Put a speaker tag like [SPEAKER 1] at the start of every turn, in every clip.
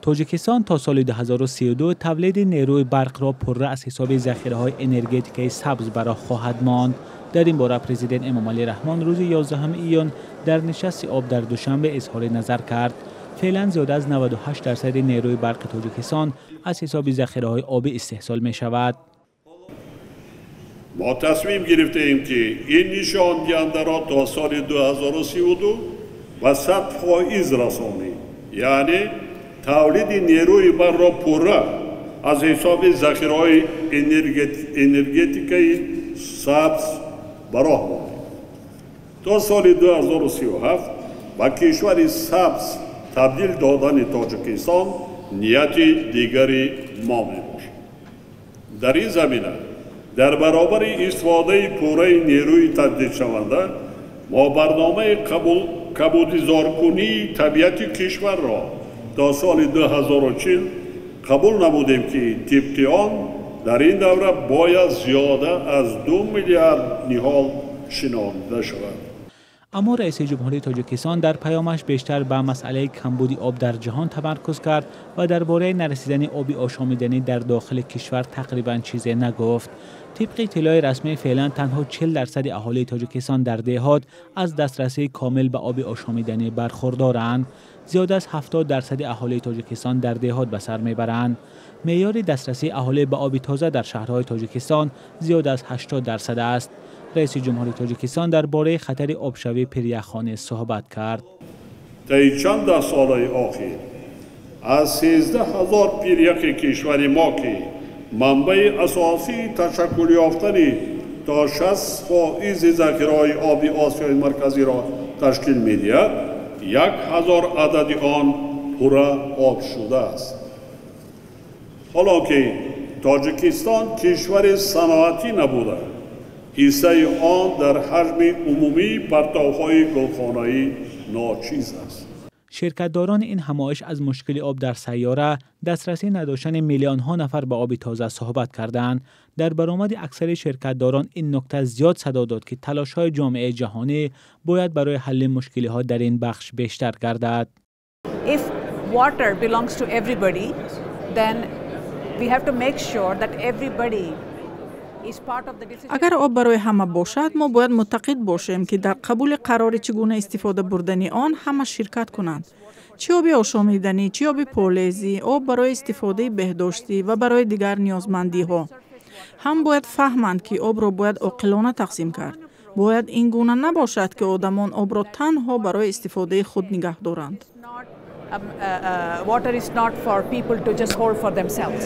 [SPEAKER 1] Тоҷикистон то соли 2032 тавлиди нерӯи барқро пурра аз ҳисоби захираҳои энергетикаи сабз ба роҳ хоҳад монд. Дар ин бора президент Эмомалӣ Раҳмон рӯзи 11 июн дар нишасти об дар Душанбе изҳори назар кард. Феълан зиёда аз 98% нерӯи барқи Тоҷикистон аз ҳисоби захираҳои обӣ истеҳсол мешавад.
[SPEAKER 2] Мо тасмим гирифтаем, ки ин нишондиҳандаро то соли 2032 ба 100% расонем, яъне тавлиди нерӯи барқро пурра аз ҳисоби захираҳои энергетикаи сабз ба роҳ монем. То соли 2037 ба кишвари сабз табдил додани Тоҷикистон нияти дигари мо мебошад. Дар ин замина дар баробари истифодаи пурраи нерӯи таҷдидшаванда мо барномаи кабудизоркунии табиати кишварро то соли 2040 қабул намудем, ки тибқи он дар ин давра бояд зиёда аз 2 миллиард ниҳол шинонида шавад.
[SPEAKER 1] Аммо раиси ҷумҳурии Тоҷикистон дар паёмаш бештар ба масъалаи камбуди об дар ҷаҳон тамаркуз кард ва дар бораи нарасидани оби ошомиданӣ дар дохили кишвар тақрибан чизе нагуфт. Тибқи иттилои расмӣ, феълан танҳо 40% аҳолии Тоҷикистон дар деҳот аз дастрасии комил ба оби ошомиданӣ бархурдоранд. Зиёда аз 70% аҳолии Тоҷикистон дар деҳот ба сар мебаранд. Меъёри дастрасии аҳолӣ ба оби тоза дар шаҳрҳои Тоҷикистон зиёда аз 80% аст. Раиси ҷумҳури Тоҷикистон дар бораи хатари обшавии пиряхҳо низ суҳбат кард.
[SPEAKER 2] Таи чанд даҳсолаи охир аз 13 000 пиряхи кишвари мо, ки манбаи асосии ташаккул ёфтани то 60% захираҳои оби Осиёи Марказиро ташкил медиҳад, 1000 адади он пурра об шудааст. Ҳоло ки Тоҷикистон кишвари саноатӣ набуда, ҳиссаи он дар ҳаҷми умумии партовҳои гулхонаӣ ночиз аст.
[SPEAKER 1] Ширкатдорони ин ҳамоиш аз мушкили об дар сайёра, дастрасӣ надоштани миллионҳо нафар ба оби тоза суҳбат карданд. Дар баромади аксари ширкатдорон ин нукта зиёд садо дод, ки талошҳои ҷомеаи ҷаҳонӣ бояд барои ҳалли мушкилиҳо дар ин бахш бештар гардад.
[SPEAKER 3] If water belongs to everybody, then we have to make sure that everybody
[SPEAKER 4] Агар об барои ҳама бошад, мо бояд муътақид бошем, ки дар қабули қарори чӣ гуна истифода бурдани он ҳама ширкат кунанд, чӣ оби ошомиданӣ, чӣ оби полезӣ, об барои истифодаи беҳдоштӣ ва барои дигар ниёзмандиҳо. Ҳам бояд фаҳманд, ки обро бояд оқилона тақсим кард. Бояд ин гуна набошад, ки одамон обро танҳо барои истифодаи худ нигаҳ доранд.
[SPEAKER 3] Water is not for people to just hold for themselves.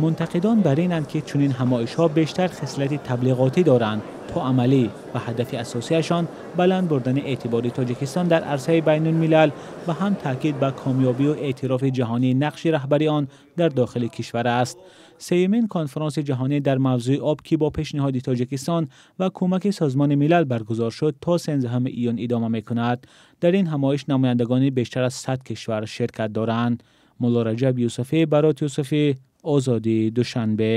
[SPEAKER 1] Мунтақидон бар инанд, ки чунин ҳамоишҳо бештар хислати таблиғотӣ доранд то амалӣ ва ҳадафи асосияшон баланд бурдани эътибори Тоҷикистон дар арсаи байнулмилал ва ҳам таъкид ба комёбию эътирофи ҷаҳонии нақши раҳбари он дар дохили кишвар аст. Сеюмин конфронси ҷаҳонӣ дар мавзӯи об, ки бо пешниҳоди Тоҷикистон ва кӯмаки Созмони Милал баргузор шуд, то 13 июн идома мекунад. Дар ин ҳамоиш намояндагони бештар аз 100 кишвар ширкат доранд. Муллораҷаб Юсуфӣ, Барот Юсуфӣ, Озодӣ, Душанбе.